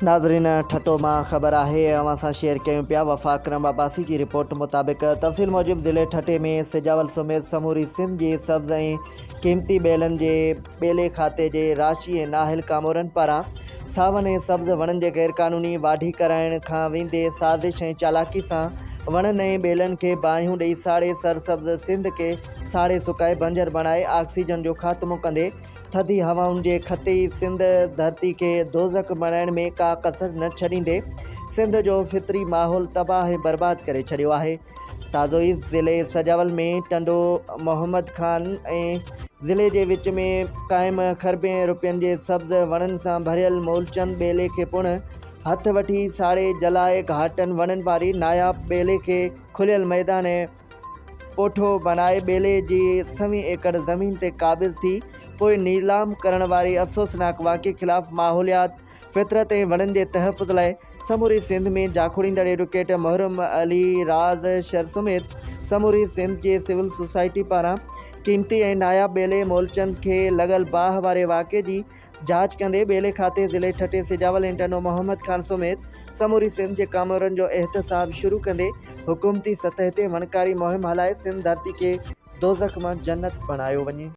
ناظرين ٺٽو مان خبر آهي اوهان سان شيئر ڪيون پيا وفا اڪرم عباسي جي رپورٽ مطابق تفصيل موجب ضلعي ٺٽي ۾ سجاول سميت سموري سنڌ جي سبز ۽ قيمتي ٻيلن جي ٻيلي کاتي جي راشي ۽ نااهل ڪامورن پاران ساون ۽ سبز وڻن جي غيرقانوني واڍي ڪرائڻ کان ويندي سازش ۽ چالاڪي سان وڻن ۽ ٻيلن کي باهيون ڏئي ساڙي سرسبز سنڌ کي ساڙي سڪائي بنجر بڻائي آڪسيجن جو خاتمو ڪندي ٿڌي هوائن جي خطي سنڌ ڌرتي کي دوزخ بڻائڻ ۾ ڪا ڪسر نه ڇڏيندي سنڌ جو فطري ماحول تباهه ۽ برباد ڪري ڇڏيو آهي. تازو ئي ضلعي سجاول ۾ ٽنڊو محمد خان ۽ ضلعي جي وچ ۾ قائم کربين روپين جي سبز وڻن سان ڀريل مولچند ٻيلي کي پڻ هٿ وٺي ساڙي جلائي گهاٽن وڻن واري ناياب ٻيلي کي کليل ميدان ۽ پوٺو بڻائي ٻيلي جي سوين ايڪڙ زمين تي قابض ٿي پوء نيلام ڪرڻ واري افسوسناڪ واقعي خلاف ماحوليات، فطرت ۽ وڻن جي تحفظ لاء سموري سنڌ ۾ جاکوڙيندڙ ايڊوڪيٽ محرم علي راز شر سميت سموري سنڌ جي سول سوسائٽي پاران قيمتي ۽ ناياب ٻيلي مولچند کي لڳل باهه واري واقعي جي جاچ ڪندي ٻيلي کاتي ضلعي ٺٽي سجاول ۽ ٽنڊو محمد خان سميت سموري سنڌ جي ڪامورن جو احتساب شروع ڪندي حڪومتي سطح تي وڻڪاري مهم هلائي سنڌ ڌرتي کي دوزخ مان جنت بڻايو وڃي.